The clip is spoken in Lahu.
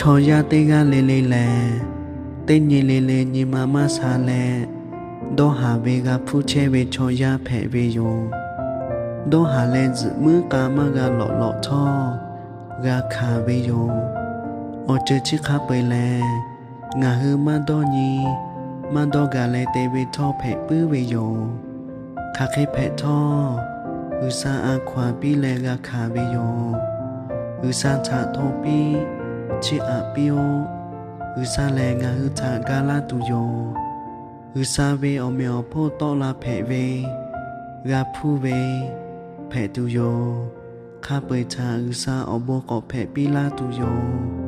Chaw yaˇ teˇ g'aˇ le le lehˬ, teˇ nyi le le nyi ma maˇ sha leh, dawˇ haˍ ve g'a hpuˇ chehˇ ve chaw yaˇ hpehꞈ ve yoˬ. Dawˇ haˍ leh tzuhꞈ muiˉ k'a maˇ g'a lawꞈ lawꞈ htawˇ, g'a hkanˍ ve yoˬ. Awˬ ceuˬ chi hk'a peu-eˬ lehˬ, ngaˬ hui maˇ dawˇ nyi, maˇ dawˇ gaˬ leh te ve htawˇ hpehꞈ puiˉ ve yoˬ. Hk'aˬ hk'e hpehꞈ htawˇ, G'uiˬsha a hkaw-anˬ piˇ leh g'a hkanˍ ve yoˬ. G'uiˬsha htaꞈ hto piˇ, chiˇ aꞈ piˇ-oˆ. G'uiˬsha lehˬ ngaˬ hui htaꞈ ga laˇ tuˬ yoˬ. G'uiˬsha ve awˬ meꞈ awˬ hponˇ tawˆ la hpehꞈ ve, g'a hpuˇ ve hpehꞈ tuˬ yoˬ. Hk'a peu-eˬ htaꞈ G'uiˬsha awˬ bon k'awꞈ hpehꞈ piˇ laˇ tuˬ yoˬ.